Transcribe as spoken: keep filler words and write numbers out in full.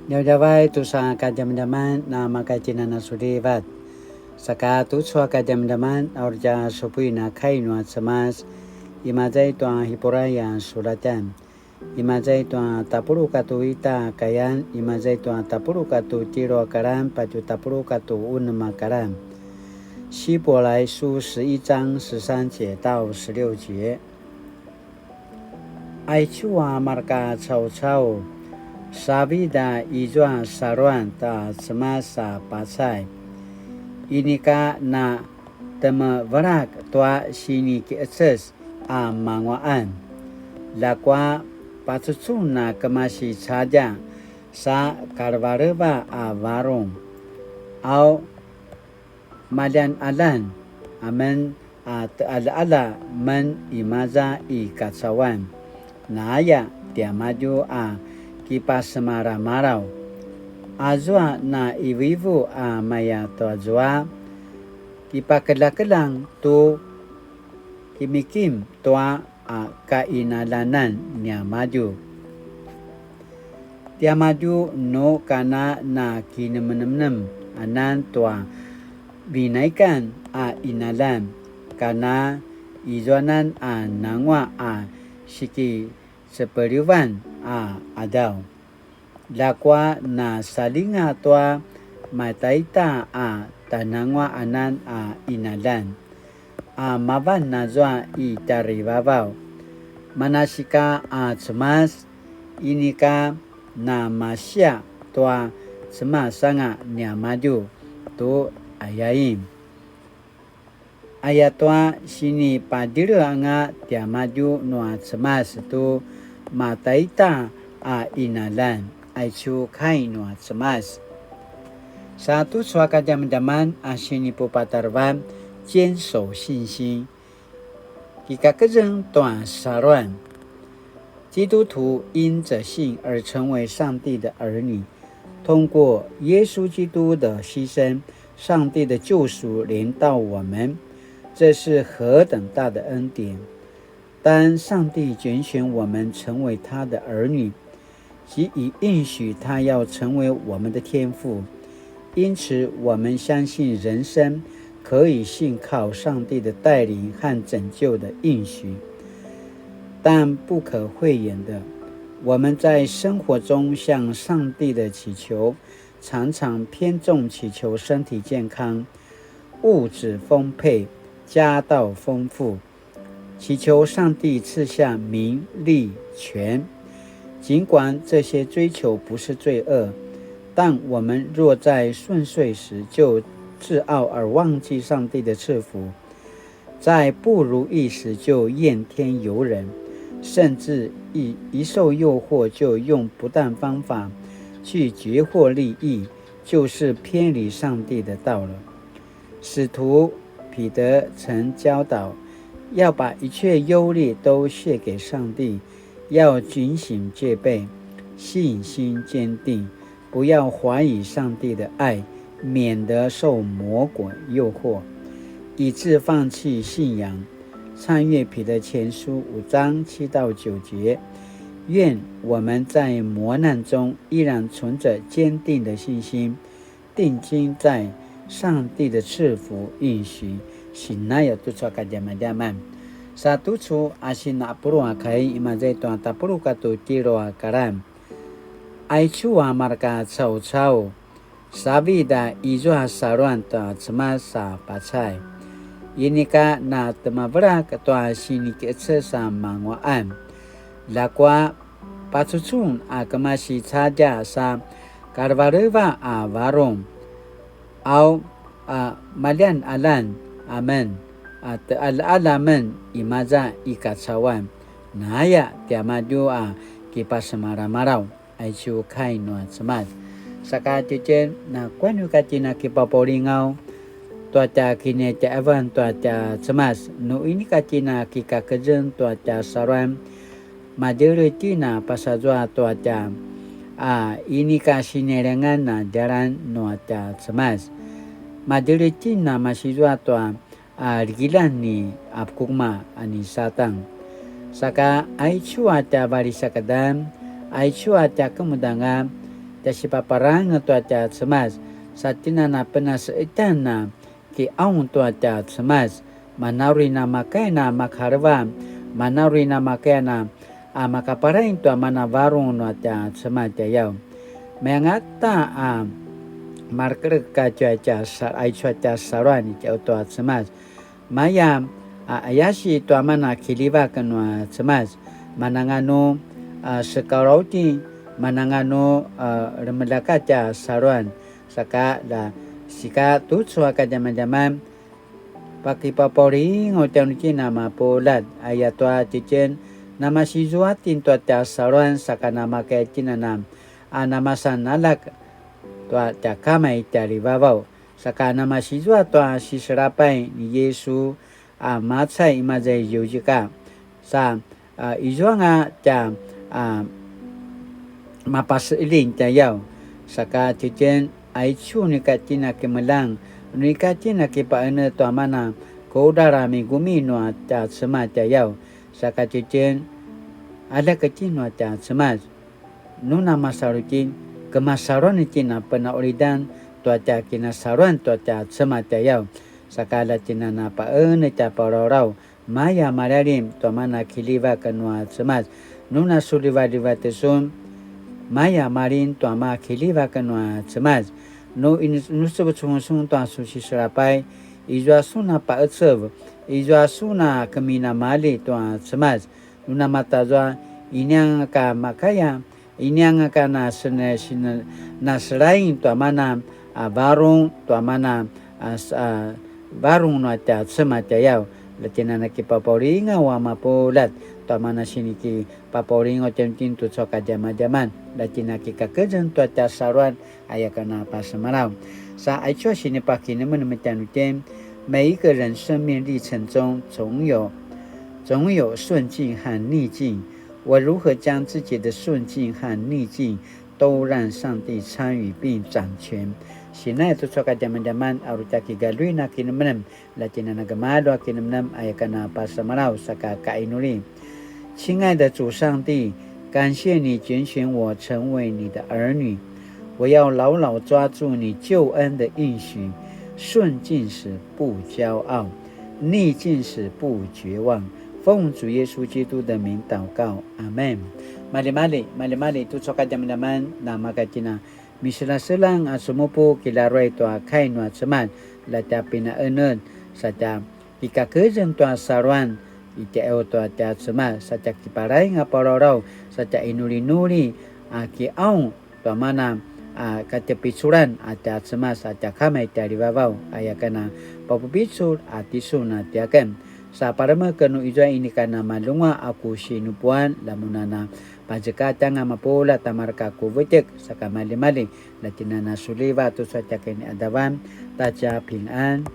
Djavadjavay tusa kadjamadjaman na maka tjinanasulivat. Saka tucu a kadjamadjaman a uri tja supuin a kai nua Cemas, imaza i tua Hipurai a sulatan. Imaza i tua tapuluq katua ita a kayan, imaza i tua tapuluq katua tjelu a karan, patje tapuluq katua unem a karan. 希伯来书十一章十三节到十六节。 Aicu a marka caucau, savid a izua saluan ta Cemas a pacay. Inika na temevelak tua sinikiqeces a manguaqan. Ljakua pacucun a kemasi cadja sa kalevaleva a varung. Au maljanaljan amen a teqaljaqalja men imaza i kacauan. Naya tiamadju a kipasemalamalaw. Azua na ivuivu a maya tuazua, kipakeljakeljang tu kimikim tua a kainaljanan niamadju. Tiamadju nu kana na kinemenemnem anan tua vinaikan a inaljan, kana izuanan a nanguaq a sikicepelivan a qadaw. Ljakua na saljinga tua mataita a tananguaq anan a inaljan, a mavan azua i tjarivavaw. Manasika a Cemas, inika na masiaq tua Cemas anga niamadju tu ayain. Ayatua sinipadilj anga tiamadju nua Cemas tu mataita a inaljan, aicu kai nua Cemas. Sa tucu a kadjamadjaman a sinipupatarevan, 坚守信心. Kikakezeng tua saluan. 基督徒因着信而成为上帝的儿女，通过耶稣基督的牺牲，上帝的救赎临到我们，这是何等大的恩典！当上帝拣选我们成为他的儿女，即已应许他要成为我们的天父，因此我们相信人生可以信靠上帝的带领和拯救的应许。但不可讳言的，我们在生活中向上帝的祈求，常常偏重祈求身体健康、物质丰沛、家道丰富，祈求上帝赐下名利权。尽管这些追求不是罪恶，但我们若在顺遂时就自傲而忘记上帝的赐福，在不如意时就怨天尤人，甚至一，一受诱惑就用不当方法去截获利益，就是偏离上帝的道了。使徒彼得曾教导，要把一切忧虑都卸给上帝，要警醒戒备，信心坚定，不要怀疑上帝的爱，免得受魔鬼诱惑，以致放弃信仰。参阅彼得前书五章七到九节。愿我们在磨难中依然存着坚定的信心，定睛在上帝的赐福应许。Sinaya tucu a kadjamadjaman. Sa tucu a sinapulu a kai imaza i tua tapuluq katua tjelu a karan. Aicu a marka caucau, savid a izua saluan tua Cemas a pacay. Inika na temavelak tua sinikiqeces a manguaqan. Ljakua pacucun a kemasi cadja sa kalevaleva a varung, au a maljanaljan amen a teqaljaqalja men imaza i kacauan. Naya tiamadju a kipasemalamalaw, aicu kai nua Cemas. Saka tjitjen, nakuya nu ka tjen a kipapaulingaw tua tja kinitjaevan tua tja Cemas, nu inika tjen a kikakezeng tua tja saluan, madjele tjen a pasazua tua tja, a, inika sinelengan a djalan nua tja Cemas. Madjele tjen a masizua tua, a, likilan ni Apkuma a ni Satan. Saka aicu a tja valisakadan, aicu a tja kemudanga, tja sipaparangez tua tja Cemas, sa tjen a na penaseqetjan a kiqaung tua tja Cemas, manu uri namakaya na makaleva, manu uri namakaya na a makaparaing tua mana varung nua tja Cemas tjayaw. Mayangata a markelek a tja sa-, aicu a tja saluan i tjau tua Cemas. Maya a ayasi tua mana kiljivak nua Cemas, mananganu a sekalauti, mananganu a remelaka tja saluan, saka la sika tucu a kadjamadjaman, pakipapaulingaw tjanuitjen a mapuljat, ayatua tjitjen namasizuatin tua tja saluan, saka namakaya tjen a na a namasan aljak tua tja Kama i tjalivavaw, saka namasizua tua siselapay ni Yisu a macay imaza i ziuzika. Sa, a, izuanga tja, a, mapaseqeljing tjayaw, saka tjitjen aicu nu ika tjen a kimeljang, nu ika tjen a kipaenetj tua mana kudral a migumi nua tja Cemas tjayaw, saka tjitjen aljak itjen nua tja Cemas. Nu namasalu itjen, kemasaluan itjen a penaqulidan tua tja kinasaluan tua tja Cemas tjayaw, saka la tjen a na paenetj a palawlaw, maya maljalim tua mana kiljivak nua Cemas. Nu nasulivalivat sun, maya malin tua mana kiljivak nua Cemas. Nu in-, nu sevucungucung tua su siselapay, izua sun a paecev, izua sun a keminamali tua Cemas. Nu namatazua, inianga ka makaya, inianga ka na sene-, sene-, naselaing tua mana a varung, tua mana a s-, a varung nua tja Cemas tjayaw, la tjen a na kipapaulingaw a mapuljat, tua mana sinikipapaulingaw tjanuitjen tucu a kadjamadjaman, la tjen a kikakezeng tua tja saluan, aya ka na pasemalaw. Sa aicu a sinipakinemenem tjanuitjen, 每一個人生命歷程中總有，總有順境和逆境，我如何將自己的順境和逆境都讓上帝參與並掌權？Sinai tucu a kadjamadjaman a uri tja kigaluin a kinemenem, la tjen a na gemalju a kinemenem, aya ka na pasemalaw saka kainuli. 親愛的主上帝，感謝你揀選我成為你的兒女，我要牢牢抓住你救恩的應許，順境時不驕傲，逆境時不絕望。奉主耶穌基督的名祷告，阿們。Maljimalji, maljimalji, tucu a kadjamadjaman, na maka tjen a miselaselang a semupu kilaruay tua kai nua Cemas, la tja pinaenetj, sa tja kikakezeng tua saluan i tjau tua tja Cemas, sa tja kiparaing a palawlaw, sa tja inulinuli a kiqaung tua mana a katjepiculan a tja Cemas a tja Kama i tjalivavaw, aya ka na papupicul a tisun a tiaken. Sa paremek nu izua inika na malunga a ku sinupuan, la mun a na pazekatjanga mapuljat a mareka ku vetjek, saka maljimalji, la tjen a na suliva tucu a tja kiniqadavan, ta tja pingan.